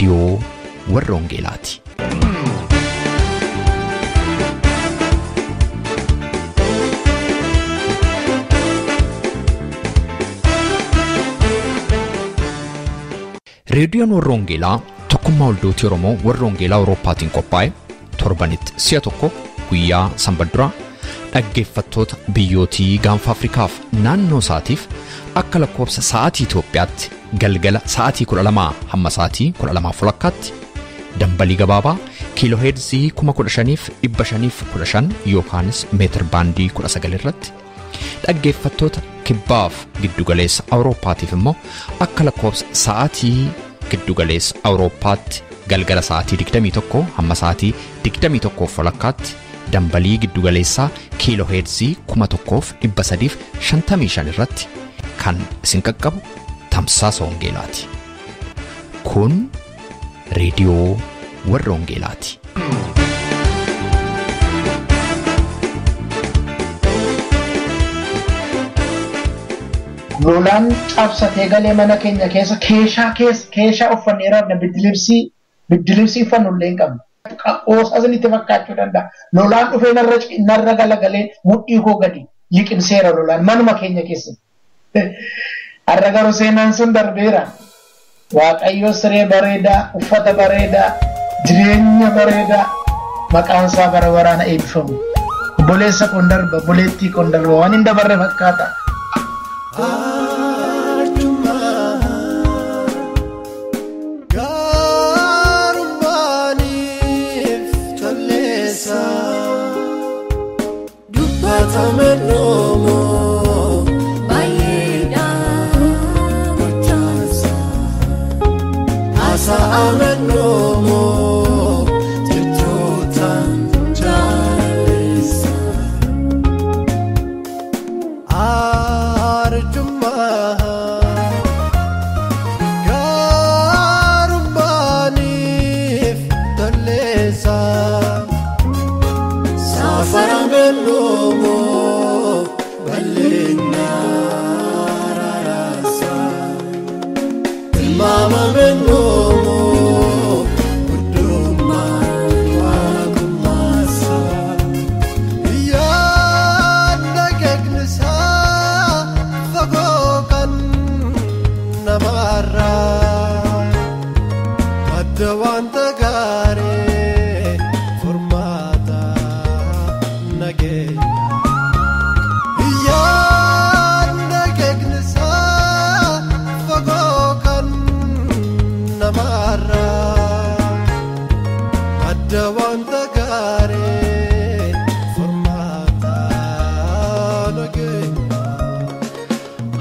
Reediyoo Warra Wangeelaati. Reediyoon Warra Wangeelaa tokkummaa waldootii Oromoo Warra Wangeelaa Awurooppaatiin qophaa'e torbanitti si'a tokko guyyaa sanbata duraa dhaggeeffattoota biyyootii gaanfa Afrikaaf naannoo isaatiif akka lakkoofsa sa'aatii Itoophiyaatti galgala sa'aatii 12 hamma sa'aatii 12:30 dambalii gabaabaa kiilooheerzii 15,515 yookaanis meetir baandii 19 irratti dhaggeeffattoota kibbaaf giddugaleessa Awurooppaatiif immoo akka lakkoofsa sa'aatii giddugaleessa Awurooppaatti galgala sa'aatii 21 hamma sa'aatii 21:30 dambalii giddugaleessaa kiilooheerzii 1355 irratti kan isin qaqqabu tamsaasa wangeelaati. Kun reediyoo Warra Wangeelaati. Lolaan cabsatee galee mana keenya keessa keeshaa uffannee raafna biddilibsii uffannu illee hin qabnu. Qoosaa isinitti fakkaachuu danda'a. Lolaan dhufee narra galagalee mudhii koo gadi liqimseera lolaan manuma keenya keessatti. Har'a garuu seenaan sun darbeera. Waaqayyo siree bareedaa, uffata bareedaa, jireenya bareedaa maqaan isaa bara waraana eebbifamu. Obboleessa koon darba, obboleettii koon darba waan hin dabarre fakkaata.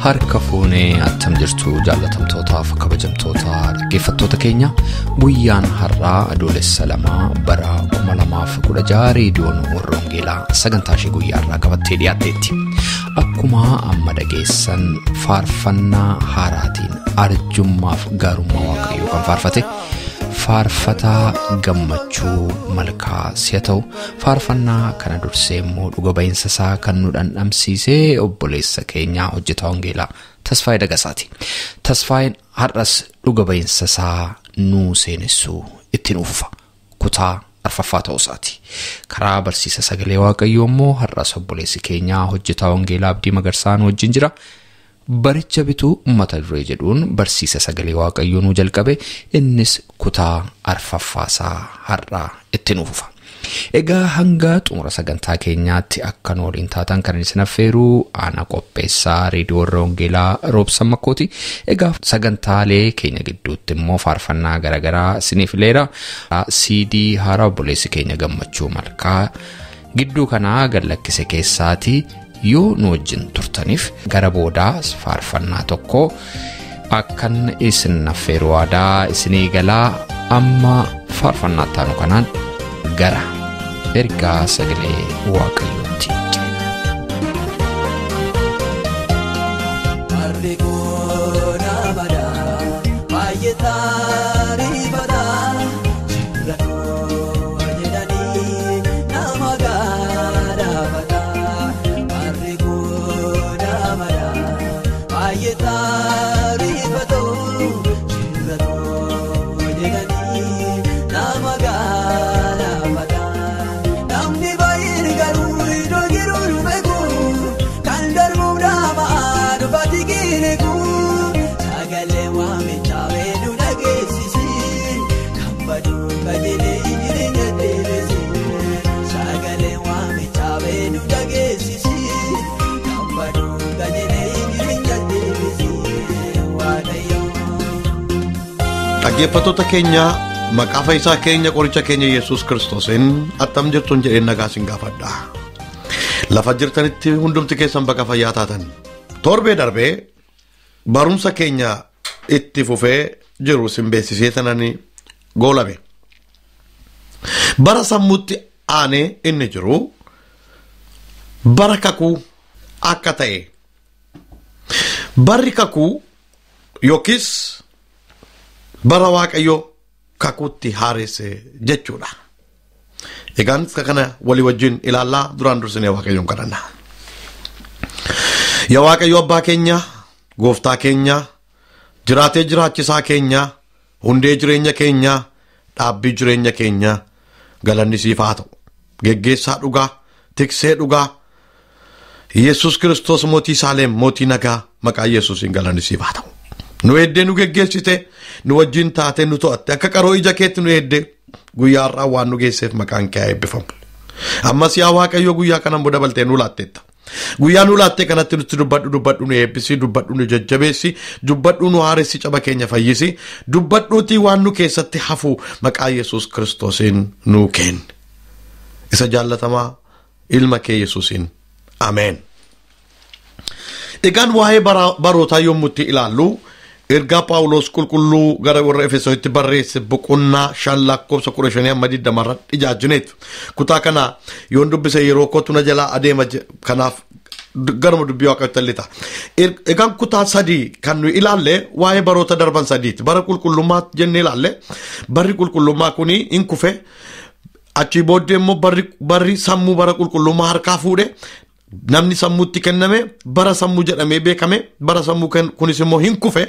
Harka fuunee attam jirtu jaallatamtootaaf kabajamtoota dhaggeeffattoota keenya guyyaan har'aa adoolessa 2 bara 2016 reediyoon Warra Wangeelaa sagantaa ishee guyyaa har'aa qabattee dhiyaatteetti. Akkuma amma dhageessan faarfannaa haaraatiin arjummaaf gaarummaa Waaqayyoo kan faarfate faarfataa Gammachuu Malkaa si'a ta'u faarfannaa kana dursee immoo dhuga ba'iinsa isaa kan nu dhandhamsiisee obboleessa keenyaa hojjetaa wangeelaa Tasfaayee Dagasaati. Tasfaayeen har'as dhuga ba'iinsa isaa nuu seenessuu ittiin ufufa kutaa arfaffaa ta'uu isaati. Karaa barsiisa sagalee Waaqayyoo immoo har'as obboleessi keenyaa hojjetaa wangeelaa Abdii Magarsaan wajjin jira. Baricha bituu mata duree jedhuun barsiisa sagalee Waaqayyoo nuu jalqabe innis kutaa arfaffaasaa har'aa ittiin ufufa. Egaa hanga xumura sagantaa keenyaatti akka nu waliin taatan kan isin affeeru ana qopheessaa reediyoo Warra Wangeelaa Roobsan Makkooti. Egaa sagantaalee keenya gidduutti immoo faarfannaa garaagaraa isiniif leera. CD haaraa obboleessi keenya Gammachuu Malkaa gidduu kanaa gad lakkise keessaatii yoo nu wajjin turtaniif gara boodaa faarfannaa tokko akkan isin affeeru waadaa isinii galaa amma faarfannaa taanu kanaan gara ergaa sagalee Waaqayyootti ceena. Harri koona badaa baay'ee taarifataa jira koo jedhanii nama gaadhafataa. Harri koona badaa baay'ee taarifatoo jira koo jedhanii. Gajeelee jireenya deebisi sagalee waamichaa beenu dhageessisi kan baduu gajeelee jireenya deebisi Waaqayyo. Dhaggeeffattoota keenya maqaa fayyisaa keenya qoricha keenya Yesuus Kiristoosiin attam jirtuun jedheen nagaa isin gaafadha. Lafa jirtanitti hundumti keessan bakka fayyaa taatan. Torbee darbee barumsa keenya itti fufee jiru isin beeksisee tananii goolame. Bara sammuutti aanee inni jiru bara kakuu akka ta'e. Barri kakuu yookiis bara Waaqayyo kakuutti haaresse jechuudha. Egaan kana walii wajjin ilaallaa duraan dursinee Waaqayyoon kadhanna. Yaa Waaqayyo abbaa keenya, gooftaa keenya, jiraatee jiraachisaa keenya, hundee jireenya keenya, dhaabbii jireenya keenya galanni siif haa ta'u. Geggeessaa dhugaa, tiksee dhugaa, Yesuus Kiristoos mootii Saaleem, mootii nagaa, maqaa Yesuusiin galanni siif haa ta'u. Nu eeddee nu geggeessite, nu wajjin taatee nu to'atte, akka qaroo ija keetti nu eeddee guyyaa har'aa waan nu geesseef maqaan kee haa eebbifamu. Ammas yaa Waaqayyo guyyaa kanan booda baltee nu laatteetta. Guyyaa nu laattee kanatti nutti dubbadhu, dubbadhu nu eebbisi, dubbadhu nu jajjabeessi, dubbadhu nu haaressi, caba keenya fayyisi, dubbadhuutii waan nu keessatti hafu maqaa Yesuus Kiristoosiin nuu kenni. Isa jaallatamaa ilma kee Yesuusiin. Ameen. Egaan waa'ee barootaa yommuu itti ilaallu ergaa Phaawulos qulqulluu gara warra Efesoonitti barreesse boqonnaa 5 lakkoofsa 15 hamma 20 irratti ijaajineetu. Kutaa kana yoon dubbise yeroo kootu na jalaa adeema kanaaf garuma dubbii Waaqayyootti illee ta'a. Egaan kutaa 3 kan nu ilaalle waa'ee baroota darban sadiiti. Bara qulqullummaa jennee ilaalle barri qulqullummaa kuni hin kufe. Achii booddee immoo barri sammuu bara qulqullummaa harkaa fuudhe. Namni sammuutti kenname bara sammuu jedhamee beekame bara sammuu kunis immoo hin kufe.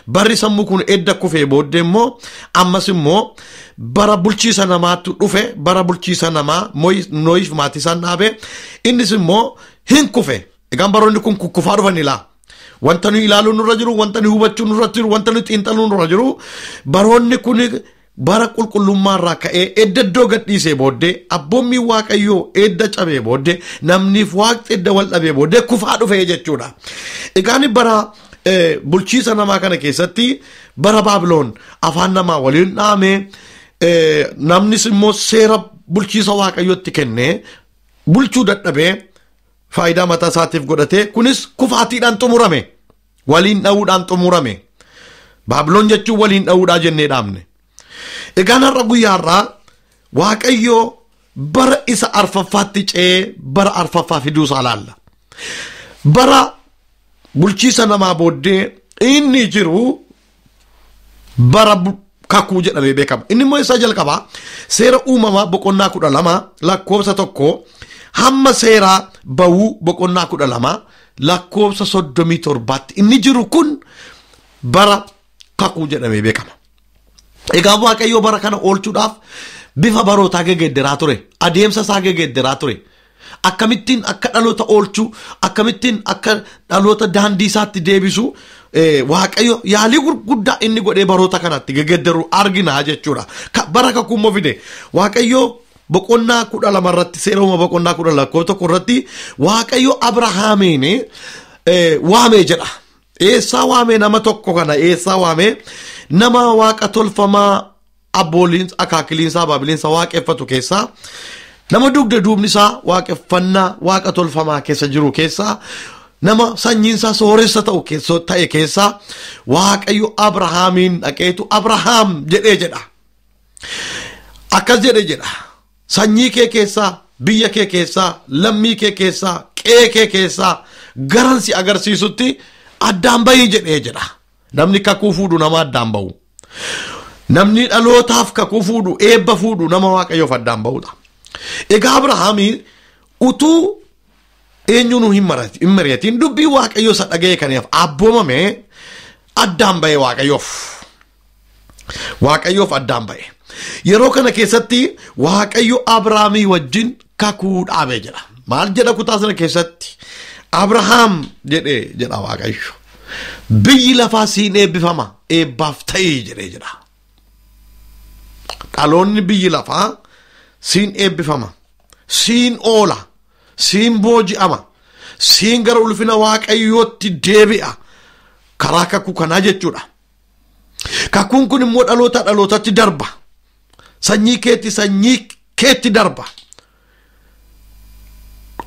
Barri sammuu kun edda kufee booddee immoo ammas immoo bara bulchiisa namaatu dhufe. Bara bulchiisa namaa Nohiif maatii isaan dhaabe innis immoo hin kufe. Egaan baroonni kun kukkufaa dhufan ilaa. Wanta nuyi ilaaluu nurra jiru, wanta nuyi hubachuu nurra jiru, wanta nuyi xiinxaluu nurra jiru baroonni kun bara qulqullummaa irraa ka'ee edda iddoo gadhiisee booddee abboommii Waaqayyoo edda cabee booddee namniif waaqni edda wal dhabee booddee kufaa dhufee jechuudha. Egaan bara bulchiisa namaa kana keessatti bara Baabiloon afaan namaa waliin dhaame namnis immoo seera bulchiisa Waaqayyootti kennee bulchuu dadhabee faayidaa mataa isaatiif godhatee kunis kufaatiidhaan xumurame. Waliin dha'uudhaan xumurame. Baabiloon jechuun waliin dha'uudhaa jennee dhaamne. Egaan har'a guyyaa har'aa Waaqayyo bara isa arfaffaatti ce'ee bara arfaffaa fiduu isaa laalla. Bara bulchiisa namaa booddee inni jiru bara kakuu jedhamee beekama. Inni immoo isaa jalqabaa seera uumamaa boqonnaa 12 lakkoofsa 1 hamma seera bawuu boqonnaa 12 lakkoofsa 37 inni jiru kun bara kakuu jedhamee beekama. Egaa Waaqayyo bara kana oolchuudhaaf bifa barootaa geggeeddaraa ture. Adeemsa isaa geggeeddaraa ture. Akkamittiin akka dhaloota oolchuu, akkamittiin akka dhaloota daandii isaatti deebisu Waaqayyo yaalii gurguddaa inni godhee baroota kanatti geggeeddaru argina jechuudha. Bara kakuu immoo fide. Waaqayyo boqonnaa 12 irratti seera uumama boqonnaa 12 lakkoofsa 1 irratti Waaqayyo Abrahaamiin waamee jedha. Eessaa waamee nama tokko kana eessaa waamee nama waaqa tolfamaa abbooliin akaakiliinsaa abaabiliinsaa waaqeffatu keessaa nama dugda duubni isaa waaqeffannaa waaqa tolfamaa keessa jiru keessaa nama sanyiinsaa sooressa ta'u ta'e keessaa Waaqayyo Abrahaamiin dhaqeetu Abrahaam jedhee jedha. Akkas jedhee jedha. Sanyii kee keessaa, biyya kee keessaa, lammii kee keessaa, qe'ee kee keessaa garan si agarsiisutti addaan bahii jedhee jedha. Namni kakuu fuudhu nama addaan bahu. Namni dhalootaaf kakuu fuudhu, eebba fuudhu nama Waaqayyoof addaan bahudha. Egaa Abrahaamii utuu eenyuun hin mari'atiin dubbii Waaqayyoo isa dhaga'e kanaaf abboomame addaan bahee Waaqayyoof. Waaqayyoof addaan bahe. Yeroo kana keessatti Waaqayyo Abrahaamii wajjin kakuu dhaabee jira. Maal jedha kutaa sana keessatti? Abrahaam jedhee jedha Waaqayyo. Biyyi lafaa siin eebbifama, eebbaaf ta'ii jedhee jedha. Dhaloonni biyyi lafaa siin eebbifama, siin oola, siin booji'ama, siin gara ulfina Waaqayyootti deebi'a. Karaa kakuu kanaa jechuudha. Kakuun kun immoo dhaloota dhalootatti darba. Sanyii keetti sanyii keetti darba.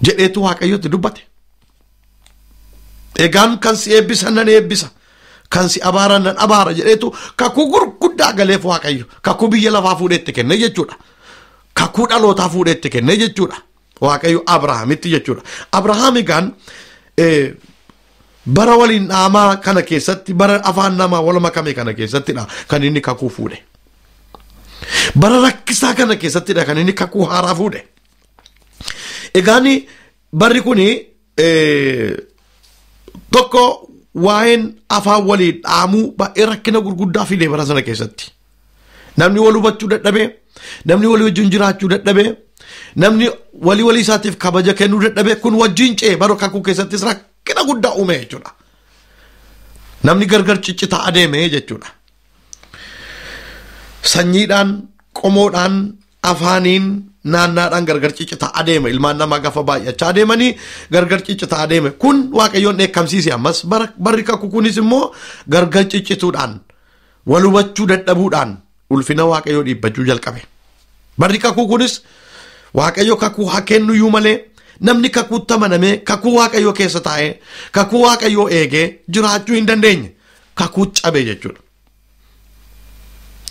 Jedheetu Waaqayyootti dubbate. Egaan kan si eebbisan nan eebbisa. Kan si abaaran nan abaara jedheetu kakuu gurguddaa galeef Waaqayyo. Kakuu biyya lafaa fuudheetti kenne jechuudha. Kakuu dhalootaa fuudheetti kenne jechuudha. Waaqayyo Abrahaamitti jechuudha. Abrahaam egaan bara waliin dhaamaa kana keessatti, bara afaan namaa wal makame kana keessattidha kan inni kakuu fuudhe. Bara rakkisaa kana keessattidha kan inni kakuu haaraa fuudhe. Egaan barri kuni tokko waa'een afaan waliin dhaamuu baay'ee rakkina gurguddaa fide bara sana keessatti. Namni wal hubachuu dadhabee, namni walii wajjin jiraachuu dadhabee, namni walii walii isaatiif kabaja kennuu dadhabee, kun wajjin ce'e bara kakuu keessattis rakkina guddaa uume jechuudha. Namni gargar ciccitaa adeeme jechuudha. Sanyiidhaan, qomoodhaan, afaaniin, naannaadhaan gargar ciccitaa adeeme. Ilmaan namaa gaafa baay'achaa adeemanii gargar ciccitaa adeeme. Kun Waaqayyoon dheekkamsiise ammas. Barri kakuu kunis immoo gargar ciccituudhaan, wal hubachuu dadhabuudhaan ulfina Waaqayyoo dhiibbachuu jalqabe. Barri kakuu kunis Waaqayyo kakuu haa kennuyyuu malee namni kakuutti amanamee kakuu Waaqayyoo keessa taa'ee kakuu Waaqayyoo eegee jiraachuu hin dandeenye. Kakuu cabe jechuudha.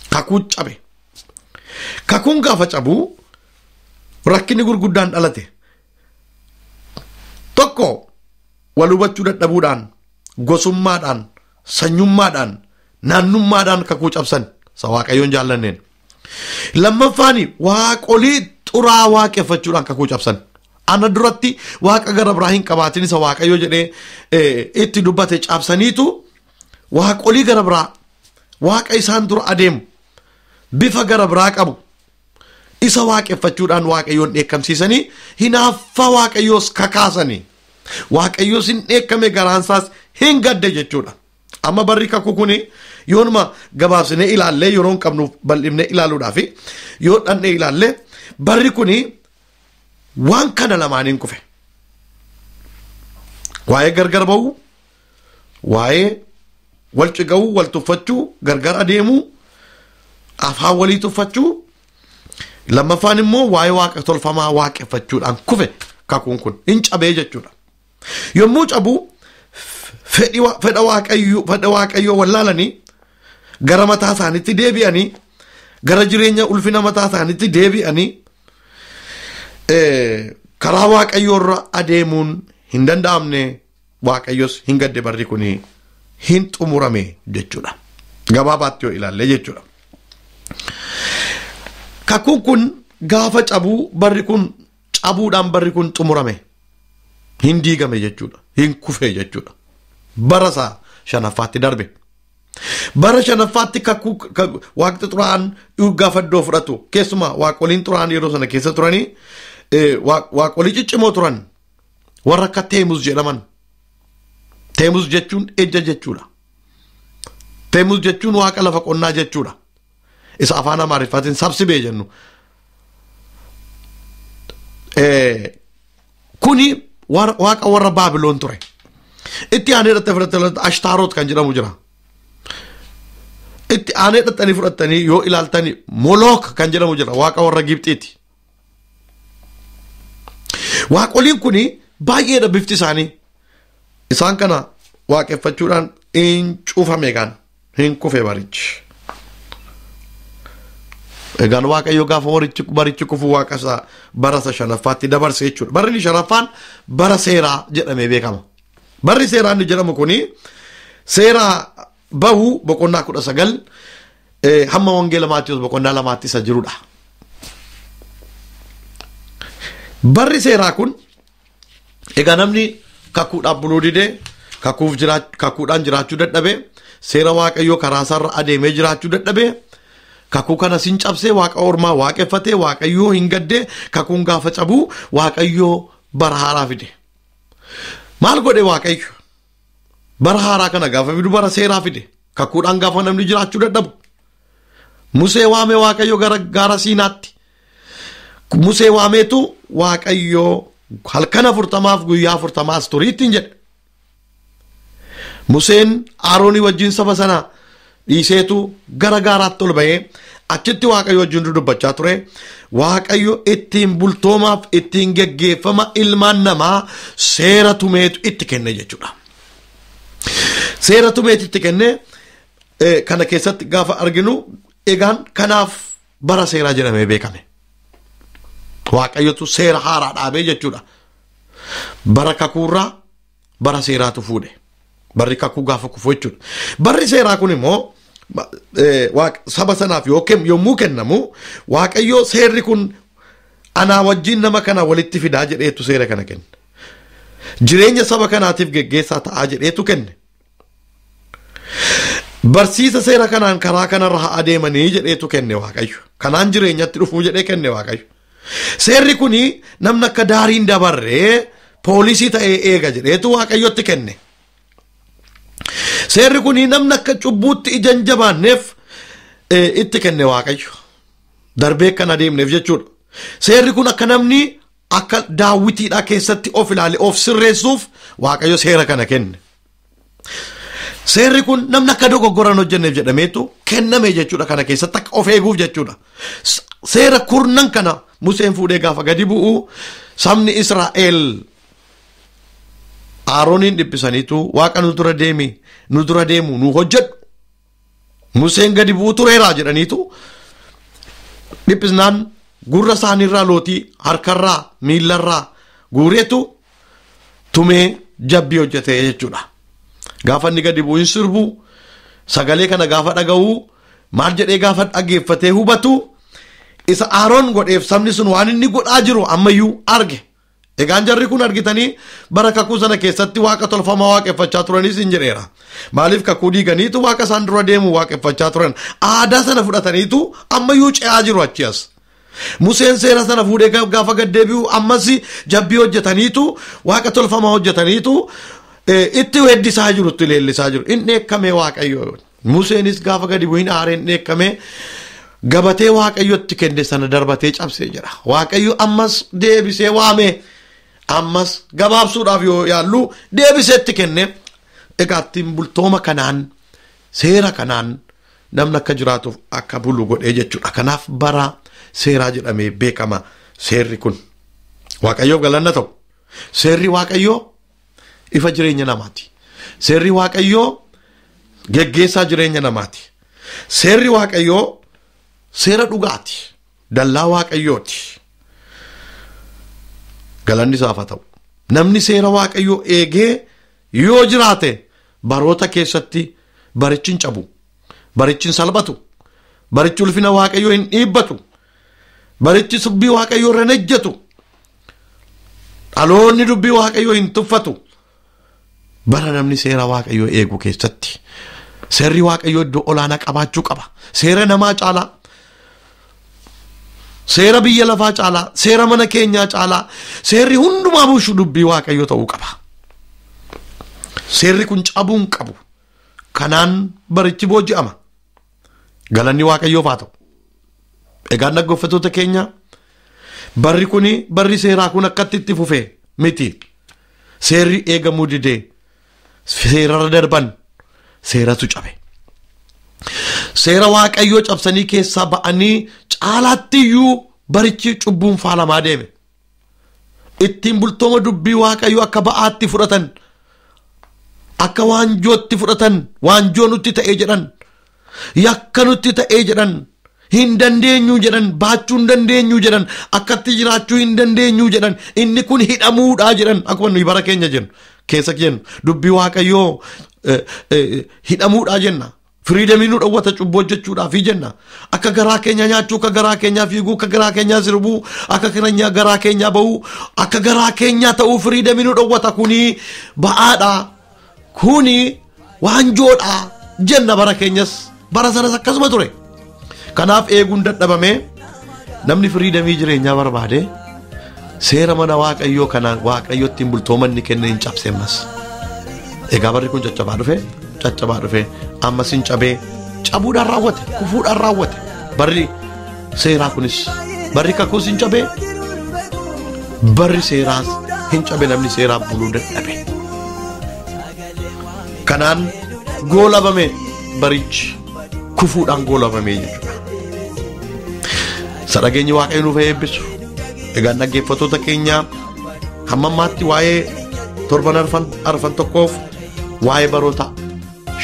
Kakuu cabe. Kakuun gaafa cabuu rakkinni gurguddaan dhalate. Tokko wal hubachuu dadhabuudhaan, gosummaadhaan, sanyummaadhaan, naannummaadhaan kakuu cabsan isa Waaqayyoon jaallanneen. Lammaffaan waaqolii xuraa waaqeffachuudhaan kakuu cabsan. Ana duratti waaqa gara biraa hin qabaatin isa Waaqayyo jedhee itti dubbate cabsaniitu waaqolii gara biraa, waaqa isaan dura adeemu, bifa gara biraa qabu isa waaqeffachuudhaan Waaqayyoon dheekkamsiisanii hinaaffaa Waaqayyoos kakaasanii. Waaqayyoos hin dheekkame, garaansaas hin gadde jechuudha. Amma barri kakuu kuni yoonuma gabaabsinee ilaallee yeroo hin qabnuuf bal'ifnee ilaaluudhaaf yoo dhandhee ilaallee barri kuni waan kana lamaaniin kufe. Waa'ee gargar ba'uu, waa'ee wal ciga'uu, wal tuffachuu, gargar adeemuu, afaan walii tuffachuu, lammaffaan immoo waa'ee waaqa tolfamaa waaqeffachuudhaan kufe kakuun kun hin cabee jechuudha. Yommuu cabuu fedha Waaqayyoo wallaalanii gara mataa isaaniitti deebi'anii, gara jireenya ulfina mataa isaaniitti deebi'anii karaa Waaqayyoorra adeemuun hin danda'amne. Waaqayyos hin gadde, barri kun hin xumurame jechuudha. Gabaabaatti yoo ilaalle jechuudha. Kakuun kun gaafa cabuu barri kun cabuudhaan barri kun xumurame. Hin diigame jechuudha. Hin kufe jechuudha. Bara isaa shanaffaatti darbe. Bara shanaffaatti kakuu waaqni xuraa'aan gaafa iddoo fudhatu, keessumaa waaqoliin xuraa'aan yeroo sana keessa turanii waaqolii ciccimoo turan warra akka Teemus jedhaman. Teemus jechuun ejja jechuudha. Teemus jechuun waaqa lafa qonnaa jechuudha. Isa afaan Amaariffaatiin sabsibee jennu. Kuni waaqa warra Baabiloon ture. Itti aanee dhattee fudhattee Ashtaaroot kan jedhamu jira. Itti aanee dhattanii fudhattanii yoo ilaaltani Molook kan jedhamu jira, waaqa warra Gibxiiti. Waaqoliin kuni baay'eedha bifti isaanii. Isaan kana waaqeffachuudhaan hin cufame egaan hin kufe barichi. Egaan Waaqayyo gaafa barichi kufu waaqa isaa bara isa shanaffaatti dabarse jechuudha. Barri shanaffaan bara seeraa jedhamee beekama. Barri seeraa inni jedhamu kuni seera bahuu boqonnaa 19 hamma wangeela Maatiyus boqonnaa 2 isa jirudha. Barri seeraa kun egaa namni kakuudhaan buluu didee, kakuudhaan jiraachuu dadhabee, seera Waaqayyoo karaa isaarra adeemee jiraachuu dadhabee, kakuu kana sin cabsee waaqa ormaa waaqeffatee Waaqayyoo hin gaddee, kakuun gaafa cabuu Waaqayyoo bara haaraa fide. Maal godhe Waaqayyo? Bara haaraa kana gaafa fidu bara seeraa fide. Kakuudhaan gaafa namni jiraachuu dadhabu. Musee waame Waaqayyo gara gaara Siinaatti. Musee waameetu Waaqayyo halkan 40 guyyaa 40 turiittiin jedhe. Museen Aroonii wajjin saba sana dhiiseetu gara gaaraatti ol ba'ee achitti Waaqayyo wajjin dubbachaa ture. Waaqayyo ittiin bultoomaaf ittiin geggeeffama ilmaan namaa seera tumeetu itti kenne jechuudha. Seera tumeetu itti kenne kana keessatti gaafa arginu egaan kanaaf bara seeraa jedhamee beekame. Waaqayyotu seera haaraa dhaabee jechuudha. Bara kakuurraa bara seeraatu fuudhe. Barri kakuu gaafa kufu jechuudha. Barri seeraa kun immoo saba sanaaf yommuu kennamu Waaqayyo seerri kun anaa wajjin nama kana walitti fidaa jedheetu seera kana kenne. Jireenya saba kanaatiif geggeessaa ta'aa jedheetu kenne. Barsiisa seera kanaan karaa kanarra haa adeemanii jedheetu kenne Waaqayyo. Kanaan jireenyatti dhufuu jedhee kenne Waaqayyo. Seerri kuni namni akka daariin dabarree poolisii ta'ee eega jedheetu Waaqayyotti kenne. Seerri kuni namni akka cubbuutti ija hin jabaanneef itti kenne Waaqayyo. Darbee kan adeemneef jechuudha. Seerri kun akka namni akka daawwitiidhaa keessatti of ilaale of sirreessuuf Waaqayyo seera kana kenne. Seerri kun namni akka dogoggoran hojjenneef jedhameetu kenname jechuudha kana keessatti akka of eeguuf jechuudha. Seera kurnan kana Museen fuudhee gaafa gadi bu'u sabni Israa'el Arooniin dhiphisaniitu Waaqa nu dura deemi nu dura deemu nu hojjedhu Museen gadi bu'u tureeraa jedhaniitu dhiphisnaan gurra isaaniirraa lootii harkarraa miillarraa guureetu tumee jabbii hojjete jechuudha. Gaafa inni gadi bu'u hin sirbu sagalee kana gaafa dhaga'u maal jedhee gaafa dhaggeeffatee hubatu isa Aroon godheef sabni sun waan inni godhaa jiru ammayyuu arge. Egaan jarri kun argitanii bara kakuu sana keessatti waaqa tolfamaa waaqeffachaa turanis hin jedheera. Maaliif kakuu diiganiitu waaqa isaan dura deemu waaqeffachaa turan. Aadaa sana fudhataniitu ammayyuu ce'aa jiru achi as. Museen seera sana fuudhee gaafa gad deebi'u ammas jabbii hojjetaniitu waaqa tolfamaa hojjetaniitu itti weeddisaa jiru itti leellisaa jiru. Inni dheekkamee Waaqayyo. Museenis gaafa gadi bu'in aareen dheekkamee gabatee Waaqayyotti kenne sana darbatee cabsee jira. Waaqayyo ammas deebisee waame. Ammas gabaabsuudhaaf yoo yaallu deebiseetti kenne. Egaa ittiin bultooma kanaan seera kanaan namni akka jiraatuuf akka bulu godhee jechuudha. Kanaaf bara seeraa jedhamee beekama seerri kun. Waaqayyoof galanna ta'u. Seerri Waaqayyoo ifa jireenya namaati. Seerri Waaqayyoo geggeessaa jireenya namaati. Seerri Waaqayyoo seera dhugaati. Dallaa Waaqayyooti. Galanni isaaf haa ta'u. Namni seera Waaqayyoo eegee yoo jiraate baroota keessatti barichi hin cabu. Barichi hin salphatu. Barichi ulfina Waaqayyoo hin dhiibbatu. Barichi dubbii Waaqayyoo irra hin ejjetu. Dhaloonni dubbii Waaqayyoo hin tuffatu. Bara namni seera Waaqayyoo eegu keessatti seerri Waaqayyoo iddoo olaanaa qabaachuu qaba. Seera namaa caalaa, seera biyya lafaa caalaa, seera mana keenyaa caalaa, seerri hundumaa bulchu dubbii Waaqayyoo ta'uu qaba. Seerri kun cabuu hin qabu. Kanaan barichi booji'ama. Galanni Waaqayyoof haa ta'u. Egaan dhaggeeffattoota keenya barri kuni barri seeraa kun akkatti itti fufee miti. Seerri eegamuu didee seerarra darban seeratu cabe. Seera Waaqayyoo cabsanii keessaa ba'anii caalaatti iyyuu barichi cubbuun faalamaa deeme. Ittiin bultooma dubbii Waaqayyoo akka ba'aatti fudhatan, akka waanjootti fudhatan, waanjoo nutti ta'ee jedhan, yakka nutti ta'ee jedhan, hin dandeenyu jedhan, baachuu hin dandeenyu jedhan, akkatti jiraachuu hin dandeenyu jedhan, inni kun hidhamuudha jedhan. Akkuma nuyi bara keenya jennu keessa jennu dubbii Waaqayyoo hidhamuudha jenna. Firiidamii nu dhowwata cubbuu hojjechuudhaafi jenna. Akka garaa keenya nyaachuu, akka garaa keenyaa fiiguu, akka garaa keenyaa sirbuu, akka garaa keenyaa bahuu, akka garaa keenyaa ta'uu firiidamii nu dhowwata. Kuni ba'aadha, kuni waanjoodha jenna. Bara keenyas bara sanas akkasuma ture. Kanaaf eeguun dadhabame namni firiidamii jireenyaa barbaade seera mana Waaqayyoo kanaan Waaqayyo ittiin bultoomanni kenne hin cabse ammas. Egaa barri kun caccabaa dhufe, caccabaa dhufe, ammas hin cabee, cabuudhaan raawwate, kufuudhaan raawwate. Barri seeraa kunis barri kakuus hin cabee, barri seeraas hin cabe, namni seeraa buluu dadhabe. Kanaan goolabame barichi kufuudhaan goolabame jechuudha. Sadhageenyi Waaqayyo nuuf eebbisu. Egaan dhaggeeffattoota keenya, hamma ammaatti waa'ee torban arfan tokkoof waa'ee baroota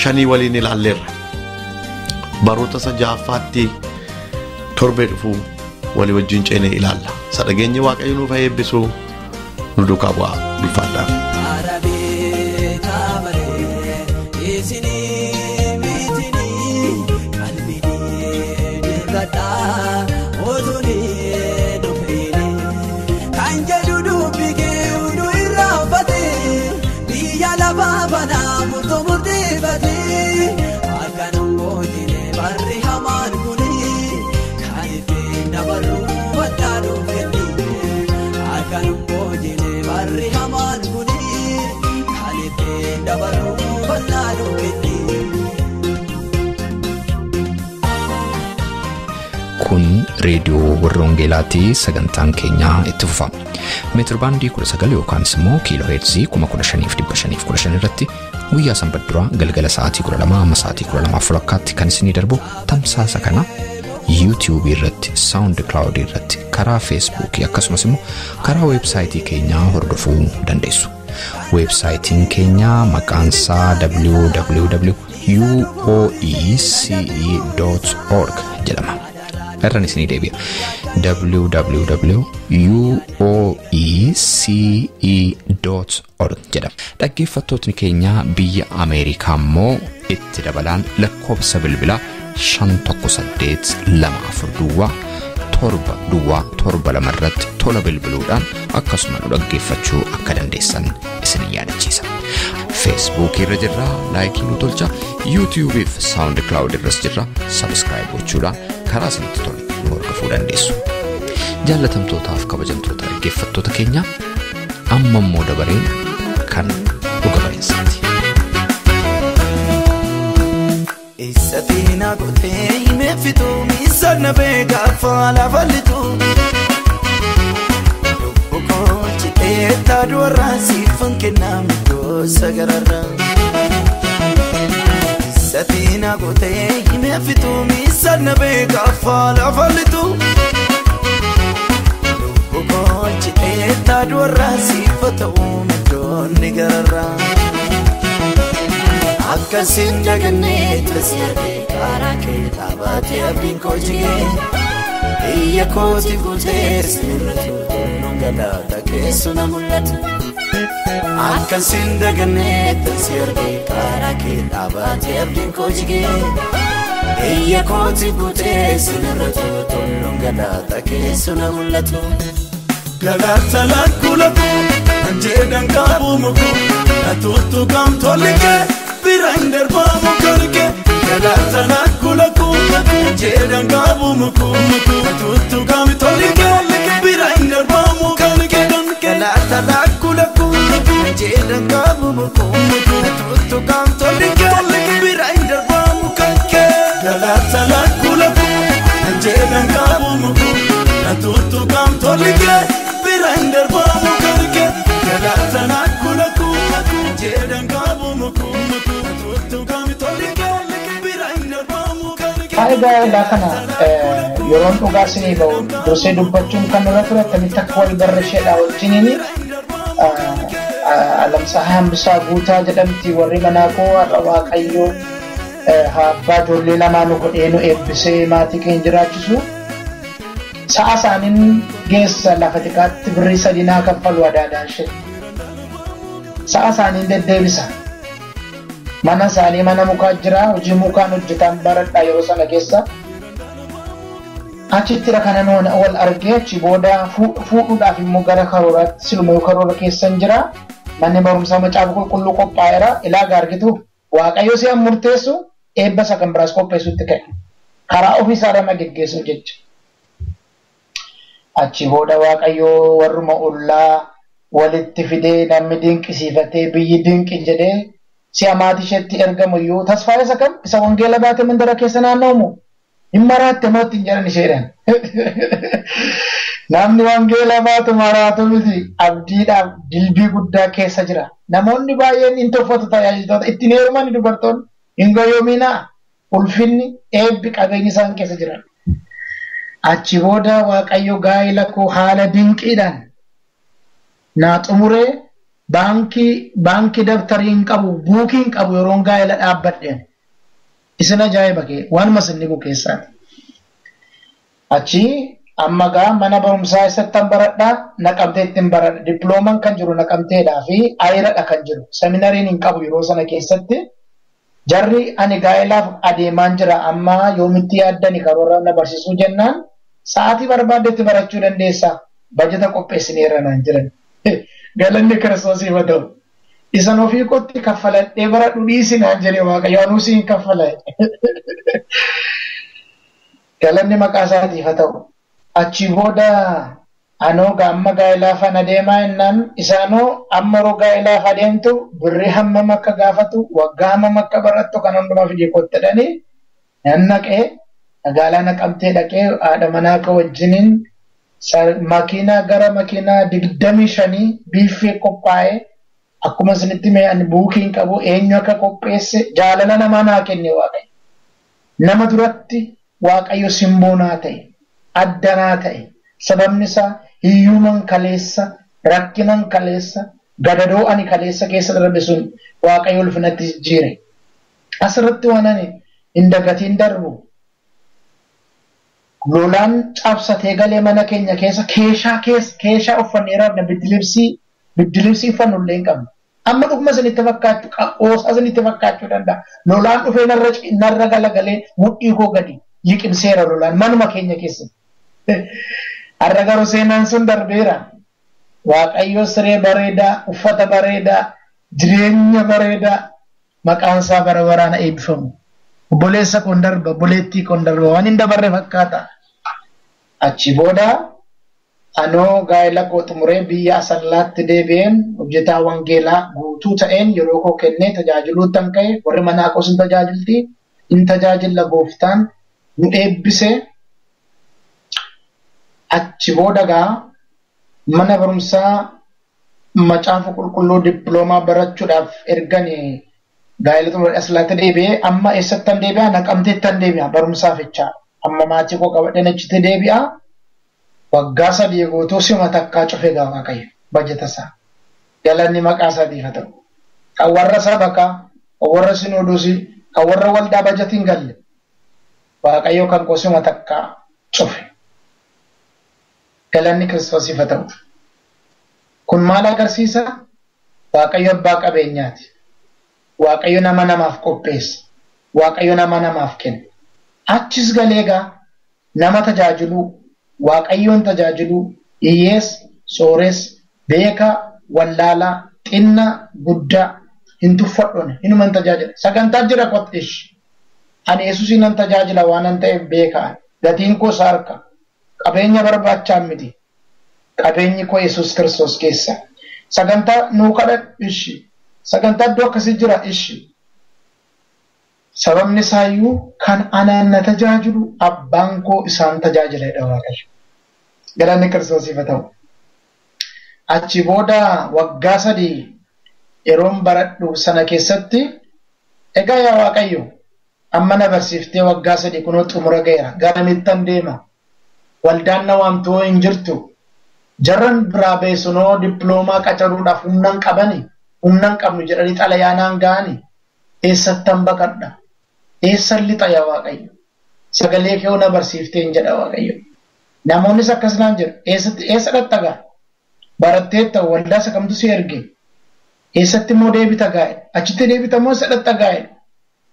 shanii waliin ilaalleerra. Baroota isa ja'affaatti torbee dhufuu walii wajjin ceenee ilaalla. Sadhageenyi Waaqayyo nuuf eebbisu. Nu duukaa bu'aa, ulfaadhaa. Arabee taabaree isinii mitinii qalbii dirradhaa otunii dhufeenii kan jedhu dubbi kee hunduu irraanfatee biyya lafaa banaa murtoo murteeffatee akkanum boojine barri hamaan kunii kan ittiin dabarru baddaa dhuunfanii akkanum boojine barri hamaan kunii kan ittiin dabarru baddaa dhuunfanii. Kun reediyoo warra Wangeelaatii, sagantaan keenyaa itti fufa. Meetir baandii 19 yookaanis immoo kiiloo heerzii 15,515 irratti guyyaa sanbat duraa galgala sa'aatii 12 amma sa'aatii 12:30tti kan isinii darbu tamsaasa kana YouTube irratti, SoundCloud irratti, karaa Facebook akkasumas immoo karaa weebsaayitii keenyaa hordofuu dandeessu. Weebsaayitiin keenya maqaan isaa www.uoece.org jedhama. Irraan isinii deebi'a. www.uoece.org jedhama. Dhaggeeffattootni keenya biyya Ameerikaa immoo itti dabalaan lakkoofsa bilbilaa 518 24 duwwaa 7 duwwaa 7 2 irratti tola bilbiluudhaan akkasuma nu dhaggeeffachuu akka dandeessan isin yaadachiisa. Facebook irra jirra, laayikii nu tolcha, YouTube fi SoundCloud irras jirra, subscribe gochuudhaan karaa isinitti tole nu hordofuu dandeessu. Jaallatamtootaaf kabajamtoota dhaggeeffattoota keenya, amma immoo dabareen kan dhuga ba'iinsaati. Eessatiin gootee himee fituu miisaan beekaa lafa lituu. Lubbu koolchitee taaduu irraa siifan kennaa gosa gararraa. Eessatiin gootee himee fituu miisaan beekaa lafa lituu. Lubbu koolchitee taaduu irraa siifa ta'uu midhoonni gararraa. Akkasiin dagannee tasi argee karaa kee dhaabatee abdiin koo jigee biyya kooti guutee sinirra tulluun galaata keessu na mul'ata. Akkasiin dagannee tasi argee karaa kee dhaabatee abdiin koo jigee biyya kooti guutee sinirra tulluun galaata keessu na mul'atu. Galaata lakkuu lakkuu kan jedhan qabu mukuu natuutu kam tolike biraan darbaamu kalike. Galaata lakkuu lakkuu kan jedhan qabu mukuu natuutu kam tolike biraan darbaamu kalike. Galaata lakkuu lakkuu kan jedhan qabu mukuu natuutu kam tolike biraan darbaamu kalike. Galaata lakkuu lakkuu kan jedhan qabu mukuu natuutu kam tolike biraan darbaamu kalike. Galaata lakkuu lakkuu kan jedhan qabu mukuu natuutu kam tolike biraan darbaamu kalike. Haala gaa'elaa kana yeroon dhugaa isinii ba'u dursee dubbachuun kan irra ture akkamitti akka wal barre isheedha wajjiniin. Alamsaa Hambisaa Guutaa jedhamti warri manaa koo. Har'a Waaqayyoo abbaa ijoollee lamaa nu godhee nu eebbisee maatii keenya jiraachisu. Sa'a isaaniin geessa lafa xiqqaatti birrii 3 naa kaffalu adaadaan ishee. Sa'a isaaniin deddeebisa. Mana isaanii mana mukaa jira, hojii mukaan hojjetan baradhaa yeroo sana keessa. Achitti kanan wal argee achi booda fuudhuudhaaf immoo gara karooraatti siluma karoora keessan jira. Manni barumsaa macaafa qulqulluu qophaa'eera. Ilaa argitu, Waaqayyo si'an murteessu eebba isa kan biraas qopheessutti ka'e. Karaa ofiisaa nama geggeessuuf jecha. Achi booda Waaqayyo warruma ollaa walitti fidee namni dinqisiifatee biyyi dinqi jedhee si'a maatii isheetti ergamu iyyuu tasfaa isa kam isa wangeela baatee mandara keessa naanna'umu. Hin maraatte moo ittiin jedhan isheedhaan. Namni wangeela baatu maraatu miti abdiidhaaf dilbii guddaa keessa jira. Namoonni baay'een hin tuffatu tajaajiltoota ittiin heeruman dubartoonni hin goyoominaa ulfinni eebbi qabeenyi isaan keessa jiran. Achi booda Waaqayyo gaa'ela koo haala dinqiidhaan naa xumuree baankii dabtarii hin qabu buukii hin qabu yeroon gaa'ela dhaabbadheen. Isin ajaa'iba kee waanuma isin dhibu keessaati. Achi amma gaa mana barumsaa eessattan baradhaa Naqamteettin baradha. Dippiloomaan kan jiru Naqamteedhaa fi Ayiradha kan jiru. Seminariin hin qabu yeroo sana keessatti. Jarri ani gaa'elaaf adeemaan jira amma yoomitti yaaddani karoora na barsiisuu jennaan sa'aatii barbaaddetti barachuu dandeessa. Bajeta qopheessineerra naan jiran. Galanni Kiristoosiif haa ta'u. Isan ofii kootti kaffaladhee baradhu dhiisi naan jedhe Waaqayyo anuu siin kaffala. Galanni maqaa isaatiif haa ta'u. Achi booda anoo amma gaa'elaaf adeemaa jennaan isaanoo amma yeroo gaa'elaaf adeemtu birrii hammam akka gaafatu waggaa hammam akka barattu kan hundumaa fidee kootti jedhanii nan naqee magaalaa Naqamtee dhaqee haadha manaa koo wajjiniin makiinaa gara makiinaa 25 biiffee qophaa'ee akkuma isinitti mee ani buukii hin qabu eenyu akka qopheesse jaalala namaa naa kenne Waaqayyo. Nama duratti Waaqayyo simboo naa ta'e. Addanaa ta'e sababni isaa hiyyuman kaleessa rakkinan kaleessa gadadoo ani kaleessa keessa darbe sun Waaqayyo ulfinatti jijjiire. Asirratti waan ani hin dagatiin darbu lolaan cabsatee galee mana keenya keessa keeshaa uffannee rafna biddilibsii uffannu illee hin qabnu. Amma dhuguma isinitti fakkaachuu qoosaa isinitti fakkaachuu danda'a. Lolaan dhufee narra galagalee mudhii koo gadi liqimseera lolaan manuma keenya keessatti. Har'a garuu seenaan sun darbeera. Waaqayyo siree bareedaa, uffata bareedaa, jireenya bareedaa maqaan isaa bara baraan eebbifamu. Obboleessa koon darba, obboleettii koon darba waan hin dabarre fakkaata. Achi booda anoo gaa'ela koo xumuree biyya Asallaatti deebi'een hojjetaa wangeelaa guutuu ta'een yeroo koo kennee tajaajiluuttan ka'e warri manaa koos hin tajaajilti hin tajaajilla gooftaan nu eebbise. Achi booda gaa mana barumsaa macaafa qulqulluu dippiloomaa barachuudhaaf ergani gaa'ela xumuree Asallaatti deebi'ee amma eessattan deebi'a Naqamteettan deebi'a barumsaaf jechaa amma maatii koo qabadheen achitti deebi'a. Waggaa 3 guutuu sima takkaa cufe gaa Waaqayyo bajeta isaa. Galanni maqaa isaatiif haa ta'u. Kan warra sabakaa, kan warra sinoodosii, kan warra waldaa bajeti hin galle. Waaqayyo kan koo sima takkaa cufe. Galanni Kiristoosiif haa ta'u. Kun maal agarsiisa? Waaqayyo abbaa qabeenyaati. Waaqayyo nama namaaf qopheessa. Waaqayyo nama namaaf kenna. Achis galee gaa nama tajaajiluu, Waaqayyoon tajaajiluu, hiyyeessa, sooressa, beekaa, wallaalaa, xinnaa, guddaa hin tuffadhone hinuman tajaajila. Sagantaa jira qottish. Ani Yesuusiin nan tajaajila waan an ta'eef beekaa. Gatiin koo isa harka. Qabeenya barbaachaa miti. Qabeenyi koo Yesuus Kiristoos keessa. Sagantaa nuu kadhadhu ishi. Sagantaa iddoo akkasii jira ishi. Sababni isaayyuu kan anaan na tajaajilu abbaan koo isaan tajaajiledha Waaqayyo. Galanni Kiristoosiif haa ta'u. Achi booda waggaa 3 yeroon baradhu sana keessatti egaa yaa Waaqayyo amma na barsiiftee waggaa 3 kunoo xumura ga'eera. Garamittan deema. Waldaan na waamtuu hin jirtu. Jarran biraa beesunoo dippiloomaa qacaruudhaaf humna hin qabani. Humna hin qabnu jedhanii xalayaa naan ga'ani. Eessattan baqadha? Eessan lixa yaa Waaqayyo? Sagalee kee na barsiiftee hin jedha Waaqayyo. Namoonnis akkas naan jedhu. Eessa dhatta Baratteetta waldaa isa kamtu si erge? Eessatti immoo deebita gaa'e? Achitti deebita moo eessa dhatta gaa'e?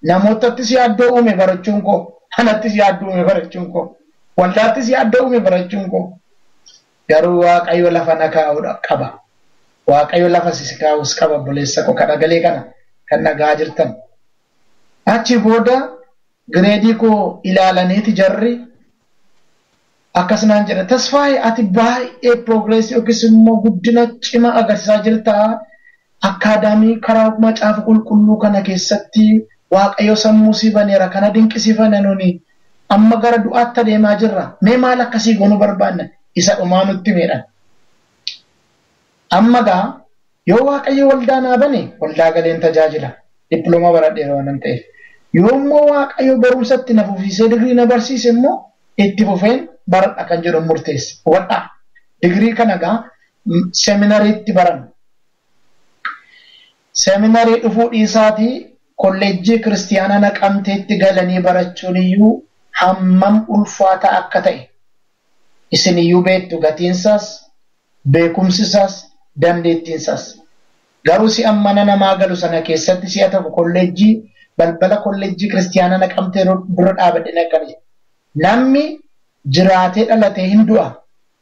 Namootattis yaaddoo uume barachuun koo. Anattis yaaddoo uume barachuun koo. Waldaattis yaaddoo uume barachuun koo. Garuu Waaqayyo lafa na kaa'uudha qaba. Waaqayyo lafa si kaa'us qaba obboleessa koo kadhagalee kana kan dhagaa jirtan. Achi booda gireedii koo ilaalaniiti jarri akkas naan jedha. Tasfaayee ati baay'ee piroogreesii yookiis immoo guddina cimaa agarsiisaa jirta. Akkaadaamii karaa macaafa qulqulluu kana keessatti Waaqayyo sammuu si baneera. Kana dinqisiifanna nuni. Amma gara du'aatti adeemaa jirra. Mee maal akkasii goonuu barbaanna? Isa dhumaa nutti miidhan. Amma gaa yoo Waaqayyo waldaa naa bane waldaa galeen tajaajila. Dippiloomaa baradheera waan ta'eef. Yoo immoo Waaqayyo barumsatti na fufsiisee digirii na barsiise immoo itti fufeen baradha kan jedhu murteesse. Hubadhaa. Digirii kana gaa seminariitti baranna. Seminarii dhufuu dhiisaatii kolleejjii kiristiyaanaa Naqamteetti galanii barachuun iyyuu hammam ulfaataa akka ta'e isin iyyuu beektu gatiinsaas, beekumsisaas, dandeettiinsaas. Garuu si'a mana namaa galu sana keessatti si'a tokko kolleejjii balbala kolleejjii kiristiyaanaa Naqamtee dura dhaabadhe akkana jedhe. Namni jiraatee dhalatee hin du'a.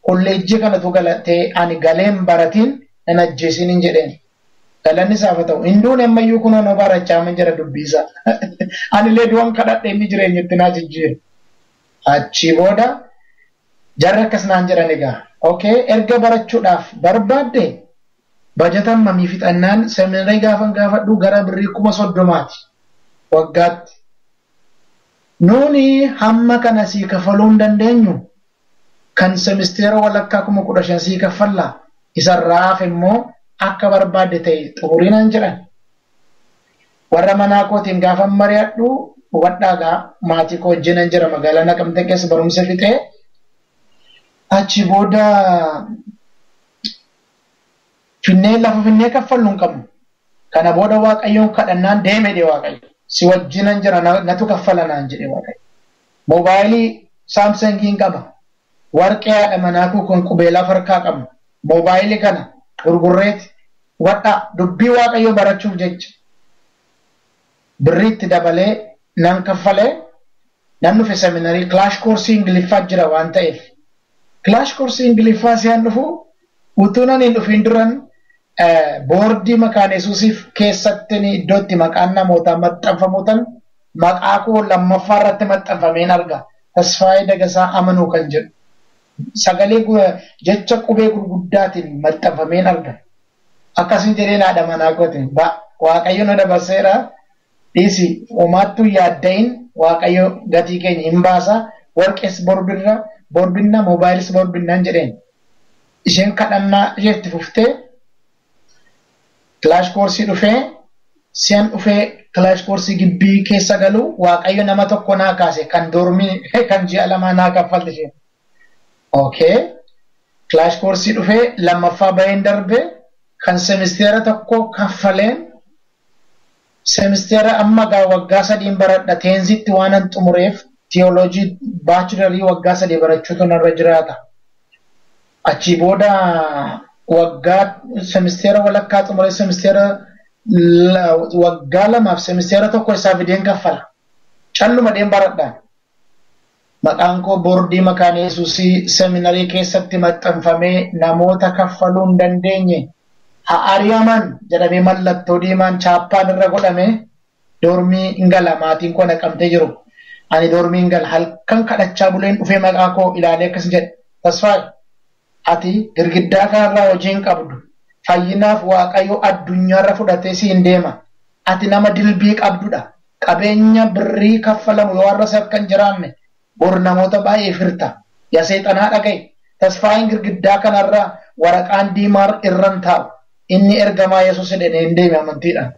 Kolleejjii kanatu galatee ani galeen baratiin nan ajjeesin hin jedheen. Galanni isaaf haa ta'u. Hin duune ammayyuu kunoo na barachaa man jira dubbiisa. Anillee du'an kadhadhe inni jireenyatti naa jijjiire. Achii booda jarri akkas naan jedhan egaa. Okay, erga barachuudhaaf barbaadde bajatan mamii fixannaan seminarii gaafan gaafadhu gara birrii 30,000 waggaatti. Nuuni hamma kana sii kaffaluu hin dandeenyu. Kan semisteera walakkaa 15,000 sii kaffalla. Isarraa hafe immoo akka barbaadde ta'e xumurii naan jedhan. Warra manaa kootiin gaafa mari'adhu hubadhaa gaa maatii koo wajjinan jira magaalaa Naqamtee keessa barumsa fixee achi booda finnee lafa finnee kaffallu hin qabnu. Kana booda Waaqayyoon kadhannaan deeme dhe Waaqayyo. Si wajjinan jira natu kaffala naan jedhe Waaqayyo. Moobaayilii Saamsangiin qaba. Warqee haadha manaa koo kun qubeelaa farkaa qabna. Moobaayilii kana gurgurreeti hubadhaa dubbii Waaqayyoo barachuuf jecha birriitti dabalee nan kaffalee nan dhufe seminarii kilaash koorsii Ingiliffaa jira waan ta'eef. Kilaash koorsii Ingiliffaa si'an dhufu utuu nan hin dhufin duran boordii Makaana Yesuusiif keessatti iddoo itti maqaan namootaa maxxanfamuutan maqaa koo lammaffaa irratti maxxanfameen arga. Tasfaayee Dagasaa Amanuu kan jedhu. Sagalee jecha qubee gurguddaatiin maxxanfameen arga. Akkasin jedheen haadha manaa kootiin Waaqayyo na dabarseera dhiisi homaattuu yaadda'in Waaqayyo gatii keenya hin baasa warqees borbirra borbinna moobaayils borbinnaan jedheen. Isheen kadhannaa isheetti fuftee kilaash koorsii dhufee si'an dhufee kilaash koorsii gibbii keessa galu Waaqayyo nama tokko naa kaase kan dormii kan ji'a lamaa naa kaffalte isheen. Okay. Kilaash koorsii dhufee lammaffaa baheen darbe kan semisteera tokko kaffaleen semisteera amma gaa waggaa 3 baradha teenzitti waan an xumureef tiyooloojii baachilarii waggaa 3 barachuutu narra jiraata. Achii booda waggaa semisteera walakkaa xumuree semisteera waggaa 2 semisteera tokko isaa fideen kaffala. Calluma dheen baradhaan. Maqaan koo boordii Makaana Yesuusii seminarii keessatti maxxanfamee namoota kaffaluu hin dandeenye haa ari'aman jedhamee mallattoo diimaan chaappaan irra godhame dormii hin gala maatiin koo naqamtee jiru. Ani dormii hin gala halkan kadhachaa buleen dhufee maqaa koo ilaalee akkas jedhe. Tasfaayee ati girgiddaa kanarraa hojii hin qabdu. Fayyinaaf Waaqayyo addunyaarra fudhatee siin deema. Ati nama dilbii qabdudha. Qabeenya birrii kaffalamu yoo har'a akka hin jiraanne bor namoota baay'ee firta. Yaa seexanaa dhaga'i. Tasfaayeen girgiddaa kanarraa waraqaan diimaa irra hin taa'u. Inni ergamaa Yesuus jedhee hin deeme amantiidhaan.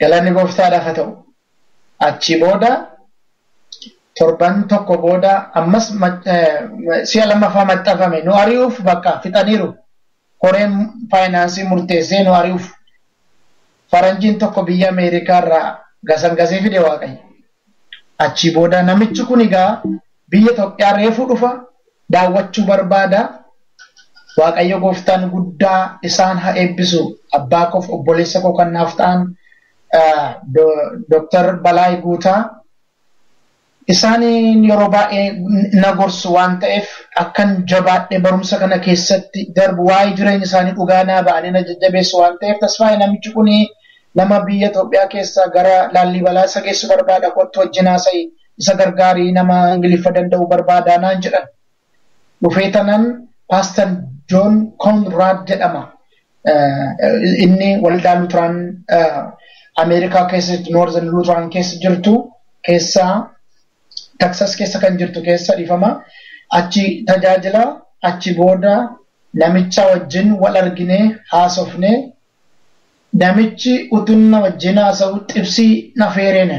Galanni gooftaadhaaf haa ta'u. Achi booda torban tokko booda ammas si'a lammaffaa maxxanfame nu ari'uuf bakka fixaniiru. Koreen faayinaansii murteessee nu ari'uuf. Faranjiin tokko biyya Ameerikaa irraa gasangasee fide Waaqayyo. Achi booda namichi kun egaa biyya Itoophiyaa reefuu dhufa daawwachuu barbaada. Waaqayyo gooftaan guddaa isaan haa eebbisu. Abbaa koof obboleessa koo kan naaf ta'an Dr. Balaay Guutaa. Isaan yeroo baay'ee na gorsu waan ta'eef akkan jabaadhee barumsa kana keessatti darbu waa'ee jireenya isaanii dhugaa naa ba'anii na jajjabeessu waan ta'eef Tasfaayee namichi kun nama biyya Itoophiyaa keessaa gara Laallibalaa isa geessu barbaada kottu wajjin haasa'i isa gargaarii nama Ingiliffa danda'u barbaada naan jedhan. Dhufee tanan Paastar John Conrad jedhama. Inni waldaa Luuteraan Ameerikaa keessa Northern Luuteraan keessa jirtu keessaa Texas keessa kan jirtu keessa dhiifama. Achi tajaajila achi booda namicha wajjin wal arginee haasofnee namichi utunna wajjin haasa'u xibsii na feereene.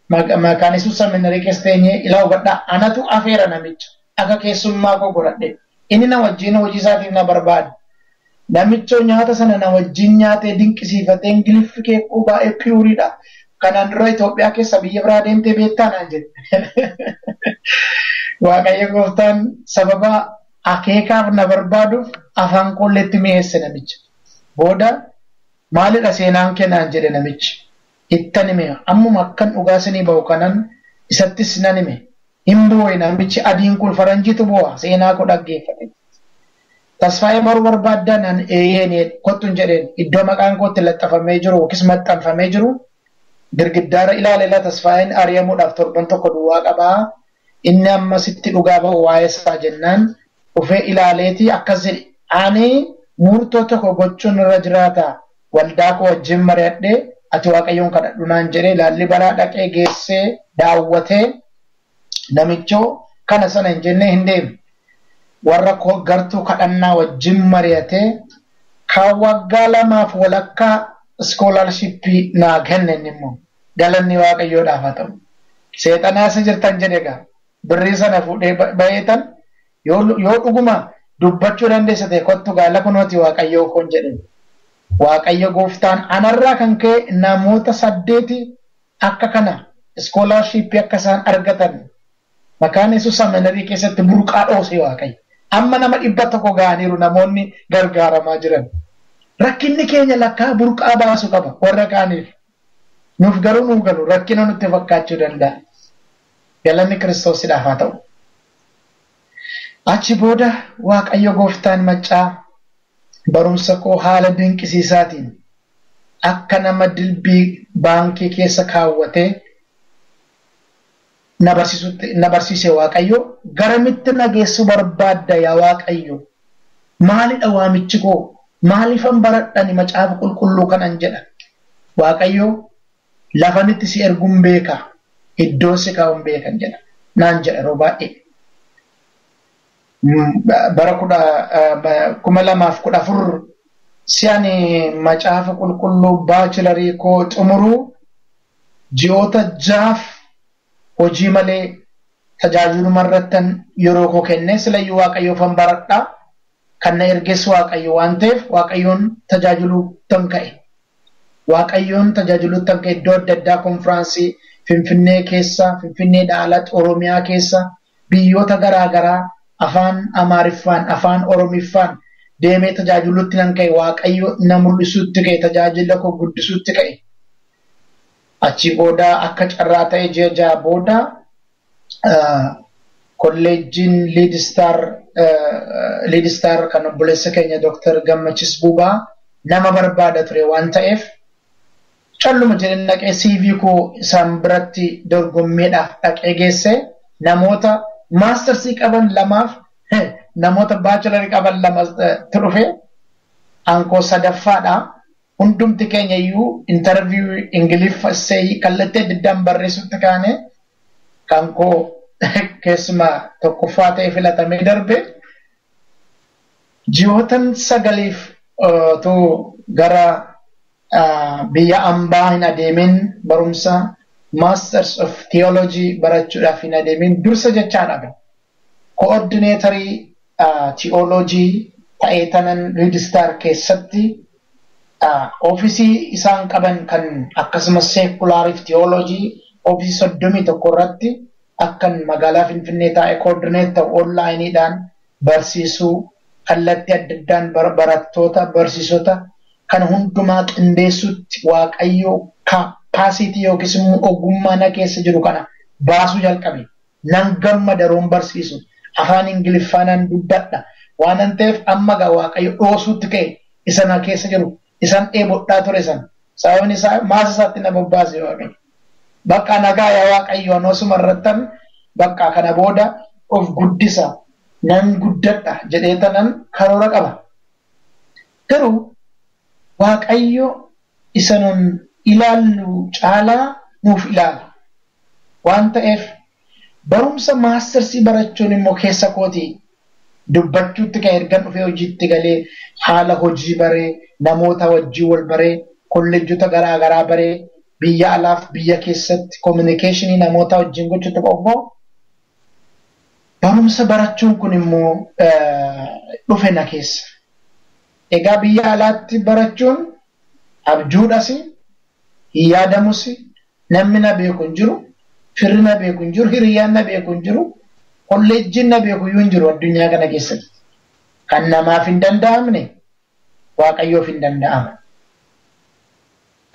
Maqaan Yesuus seminarii keessa teenyee ilaa hubadhaa anatu afeera namicha akka keessummaa koo godhadhe. Inni na wajjin hojii isaatiif na barbaade. Namicha nyaata sana na wajjin nyaatee dinqisiifatee Ingiliffi kee baay'ee piyuuriidha. Kanaan dura Itoophiyaa keessa biyya biraa deemtee beektaa naan jedhe. Waaqayyo gooftaan sababa akeekaaf na barbaaduuf afaan qolleetti mi'eesse namicha. Booda maalidha seenaan kee naan jedhe namichi. Ittan hime ammuma akkan dhugaa isinii ba'u kanan isattis nan hime. Hin boo'e namichi adiin kun faranjiitu boo'a seenaa koo dhaggeeffate. Tasfaayee baruu barbaaddaa naan eeyyeen kottu hin jedheen iddoo maqaan kootti laxxafamee jiru yookiis maxxanfamee jiru girgiddaara ilaaleela Tasfaayeen ari'amuudhaaf torban tokko duwwaa qabaa. Inni amma sitti dhugaa ba'u waa'ee isaa jennaan dhufee ilaaleeti akkas jedhe ani murtoo tokko gochuun irra jiraata waldaa koo wajjin mari'adhee ati waaqayyoon kadhadhu naan jedhee Laallibalaa dhaqee geessee daawwatee namichoo kana sana hin jennee hin deemne. Warra gartuu kadhannaa wajjin mari'atee kan waggaa lamaaf walakkaa iskoolaarshippii naa kennan immoo galanni waaqayyoodhaaf haa ta'u. Seexanaa isa jirtan jedhe egaa birrii sana fuudhee baheetan yoo dhuguma dubbachuu dandeessa ta'e kottu gaala kunooti waaqayyoo koon jedhe. Waaqayyo gooftaan anarraa kan ka'e namoota 8 akka kana iskoolaarshippii akka isaan argatan maqaan Yesuus seminarii keessatti burqaa dhoose waaqayyo. Amma nama 100 ga'aniiru namoonni gargaaramaa jiran. Rakkinni keenya lakkaa burqaa baasu qaba warra kaaniif. Nuuf garuu nuu galu rakkina nutti fakkaachuu danda'a. Galanni Kiristoosidhaaf haa ta'u. Achi booda Waaqayyo gooftaan maccaa barumsa koo haala dinqisiisaatiin akka nama dilbii baankii keessa kaawwatee na barsiise Waaqayyo garamitti na geessu barbaadda yaa Waaqayyo maalidha waamichi koo maaliifan baradhani macaafa qulqulluu kanan jedha. Waaqayyo lafanitti si erguun beeka iddoo si kaa'uun beekan jedha naan jedha yeroo baay'ee. Bara 2014 si'ani macaafa qulqulluu baachilarii koo xumuruu ji'oota 6 hojii malee tajaajiluma irrattan yeroo koo kenne silayyuu Waaqayyoofan baradhaa kan na erges Waaqayyo waan ta'eef Waaqayyoon tajaajiluuttan ka'e. Waaqayyoon tajaajiluuttan ka'e iddoo adda addaa konfiraansii Finfinnee keessa, Finfinneedhaa alatti Oromiyaa keessa biyyoota garaa garaa afaan Amaariffaan, afaan Oromiffaan deemee tajaajiluutti nan ka'e. Waaqayyo na mul'isuutti ka'e, tajaajila koo guddisuutti ka'e. Achi booda akka carraa ta'e ji'a 6 booda kolleejjiin Lead Star kan obboleessa keenya Dr. Gammachis Buubaa nama barbaada ture waan ta'eef calluma jedheen dhaqee CV koo isaan biratti dorgommiidhaaf dhaqee geesse namoota maastarsii qaban lamaaf namoota baachilarii qaban lama dhufe ankoo sadaffaadha. Hundumti keenya iyyuu intarviiyuu Ingiliffa seeyi kallattii adda addaan barreessutti kaane kan koo keessumaa tokkoffaa ta'e filatamee darbe. Ji'ootan 9 otoo gara biyya ambaa hin adeemin barumsa Masters of Theology barachuudhaaf hin adeemin dursa jechaadha. Koordineetarii theology ta'ee tanan Lead Star keessatti oofisii isaan qaban kan akkasumas seekulaariif theology oofisii 31 irratti akkan magaalaa Finfinnee taa'e koordineet ta'u onlaayiniidhaan barsiisuu kallattii adda addaan barattoota barsiisota kan hundumaa qindeessutti Waaqayyo kaappaasitii yookiis immoo ogummaa na keessa jiru kana baasuu jalqabe. Nan gammada yeroon barsiisu afaan Ingiliffaa nan dubbadha waan ta'eef amma gaa Waaqayyo dhoosuutti ka'e isa na keessa jiru isan dheebodhaa ture san sababni isaa maasa isaatti na bobbaase Waaqayyo. Bakka nagaa yaa Waaqayyo anosuma irrattan bakka kana booda of guddisa nan guddadha jedhee tanan karoora qaba. Garuu Waaqayyo isa nun ilaallu caalaa nuuf ilaala. Waan ta'eef Barumsa maastersii barachuun immoo keessa kooti dubbachuutti kan ergan dhufee hojiitti galee haala hojii baree namoota wajjin wal baree kolleejjota garaa garaa baree biyya alaaf biyya keessatti kominikeeshinii namoota wajjin gochuutti qophoo barumsa barachuun kun immoo dhufe na keessa. Egaa biyya alaatti barachuun abjuudhas hin yaadamus namni na beeku hin jiru, firri na beeku hin jiru, hiriyyaan na beeku hin jiru, kolleejjiin na beeku iyyuu hin jiru addunyaa kana keessatti. Kan namaaf hin danda'amne Waaqayyoof hin danda'ama.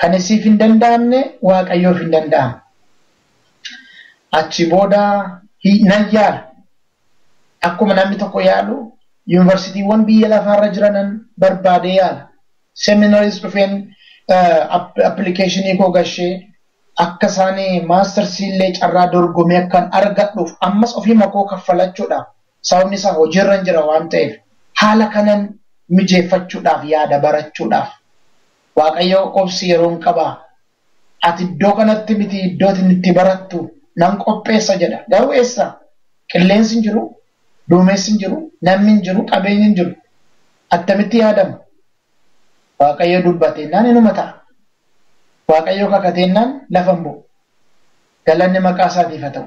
Kan isiif hin danda'amne Waaqayyoof hin danda'ama. Achi booda nan yaala. Akkuma namni tokko yaalu yuunivarsiitiiwwan biyya lafaarra jiranan barbaadee yaala. Seminariis dhufeen appilikeeshinii koo gashee akka isaan maastersii illee carraa dorgomee akkan argadhuuf ammas ofii makoo kaffalachuudhaaf sababni isaa hojiirra hin jira waan ta'eef haala kanan mijeeffachuudhaaf yaada barachuudhaaf. Waaqayyo obsi yeroon qabaa. Ati iddoo kanatti miti iddoo itti barattu nan qopheessa jedha. Garuu eessa? Qilleensi hin jiru, duumessi hin jiru, namni hin jiru, qabeenyi hin jiru. Attamitti yaadama? Waaqayyo dubbateennaan inuma ta'a. Waaqayyo kakateennaan lafa hin bu'u. Galanni maqaa isaatiif haa ta'u.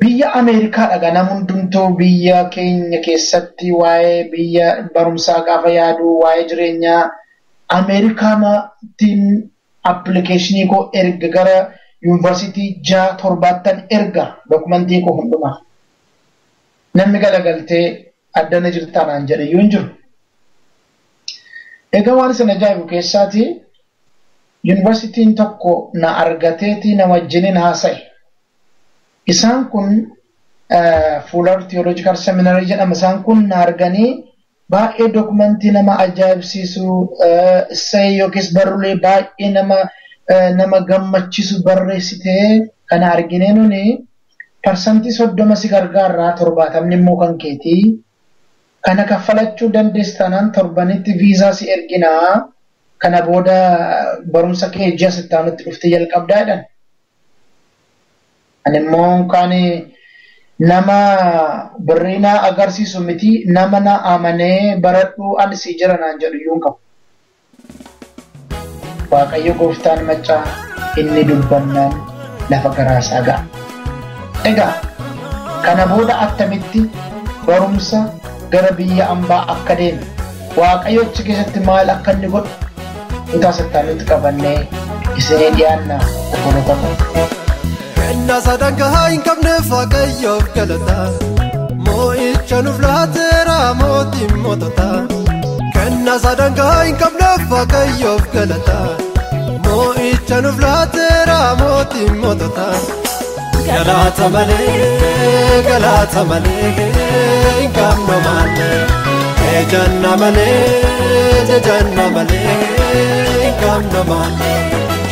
Biyya Ameerikaadha ganam hundumtuu biyya keenya keessatti waa'ee biyya barumsaa gaafa yaadu waa'ee jireenyaa Ameerikaamaatiin appilikeeshinii koo erga gara yuunivarsiitii 6 7 erga dokumentii koo hundumaa. Namni galagaltee addana jirtaa naan jedhe iyyuu hin jiru. Egaa waan isin ajaa'ibu keessaati yuunivarsiitiin tokko na argateeti na wajjiniin haasa'e. Isaan kun Fuller Theological Seminary jedhama. Isaan kun na arganii baay'ee dokumentii nama ajaa'ibsiisu essay yookiis barruulee baay'ee nama gammachiisu barreessitee kana arginee nuni 30% si gargaarraa 70 immoo kan keetii. Kana kaffalachuu dandeessi taanaan torbanitti viizaa si erginaa. Kana booda barumsa kee ji'a sittaanutti dhuftee jalqabdaa jedhan. Ani immoo kan nama birrii na agarsiisu miti nama na amanee baradhu ani si jira naan jedhu iyyuu hin qabu. Waaqayyo gooftaan maccaa inni dubbannaan lafa garaasaa ga'a. Egaa kana booda attamitti barumsa gara biyya ambaa akka deeme Waaqayyo achi keessatti maal akka inni godhu kutaa sittaanutti qabannee isinii dhiyaanna obboloota koo. Kennaa sadankaa hin qabneef Waaqayyoof galata. Moo'icha nuuf laateera mootiin mootota. Kennaa sadankaa hin qabneef Waaqayyoof galata. Moo'icha nuuf laateera mootiin mootota. Galata malee, galata malee, hin qabnu malee. Ejanna malee, ejanna malee, hin qabnu malee.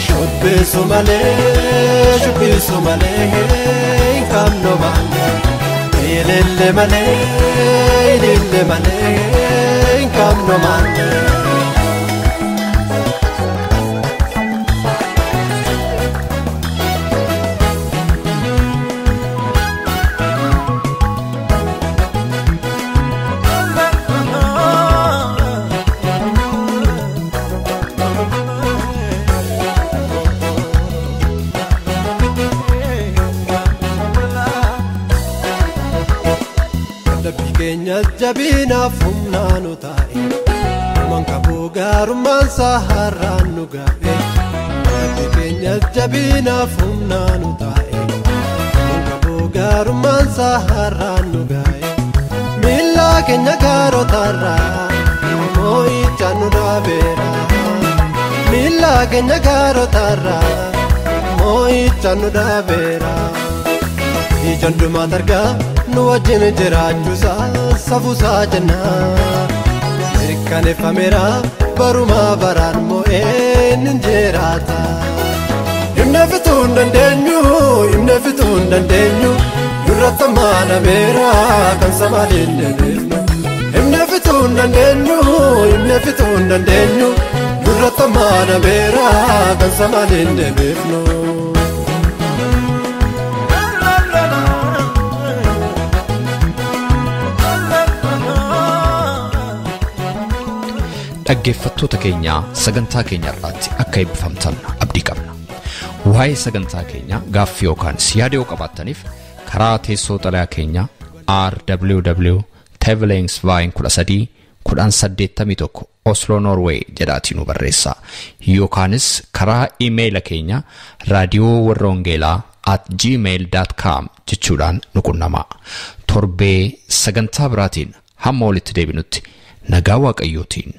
Shubbisu malee, shubbisu malee, hin qabnu malee. Ilille malee, ilille malee, hin qabnu malee. Jabinaaf humnaa nu taa'e Uumaan qabu gaarummaan saharraan nu gaa'e. Rabbi keenya jabinaaf humnaa nu taa'e Uumaan qabu gaarummaan saharraan nu gaa'e. Miilla keenya gaarotarraa moo'icha nu dhaabeera. Miilla keenya gaarotarraa moo'icha nu dhaabeera. Ijaan dhumaat argaa nu wajjin jiraachuusaa safuusaa jennaa. Mirkaneeffameera barumaa baraan moo'ee nin jiraata. Himna fituu hin dandeenyu, himna fituu hin dandeenyu, nurratti amanameera kan samaaliin deebiifnu. Himna fituu hin dandeenyu, himna fituu hin dandeenyu, nurratti amanameera kan samaaliin deebiifnu. Dhaggeeffattoota keenyaa sagantaa keenya irraatti akka eebbifamtan abdii qabna. Waa'ee sagantaa keenyaa gaaffii yookaan yaada yoo qabaattaniif karaa teessoo xalayaa keenyaa RWW Tevelingsveien 13 1081 Oslo Norway jedhaatii nu barreessaa. Yookaanis karaa iimeeyila keenya raadiyoo warra wangeelaa at gmail.com jechuudhaan nu qunnamaa. Torbee sagantaa biraatiin hamma walitti deebinutti nagaa waaqayyootiin